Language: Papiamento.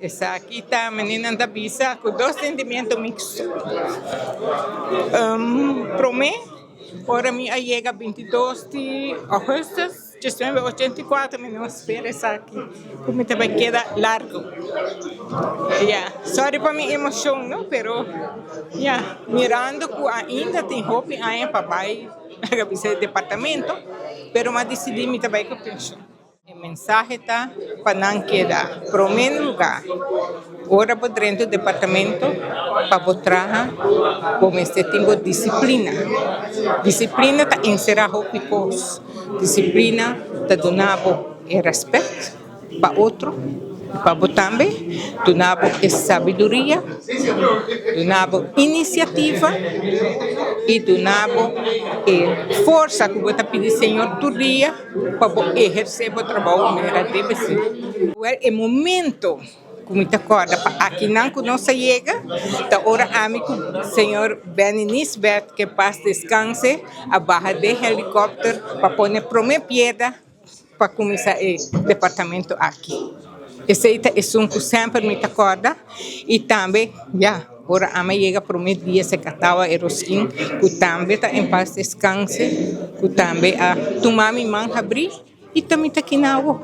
Esaki ta menenan ta bisa ku dos sentimiento mixto. Prome ora mi a yega bintidos di augustus diesnuebe ochenta i kuater mi no spera esaki ku mi ta bai keda largo. Ya, sorry pa mi emocion no pero ya mirando ku ainda tin hopi aña pa bai bisa e departamento pero mi a disidi mi ta bai ku penshon. E mensahe ta pa nan keda prome luga ora bo drenta un departamento pa bo traha bo mester tin bo disiplina. Disiplina ta ensera hopi kos, disiplina ta duna bo e rèspèt pa otro i pa bo tambe, duna bo e sabiduria, duna bo inisiativa i duna bo e forsa ku bo ta pidi Señor tur dia. Pa bo ehersé bo trabou manera debe ser. Wèl, e momento ku mi ta kòrda pa akinan ku nos a yega ta ora ami ku señor Benny Nisbet, ke pas deskanse, a baha den helikòpter pa pone promé piedra pa kuminsá e departamento aki. Esei ta esun ku semper mi ta kòrda i tambe, ya. Ora ama yega prome dia se katawa e roskin ku tambe ta en pas deskanse ku tambe a tuma mi man habri i ta mi ta kina awo.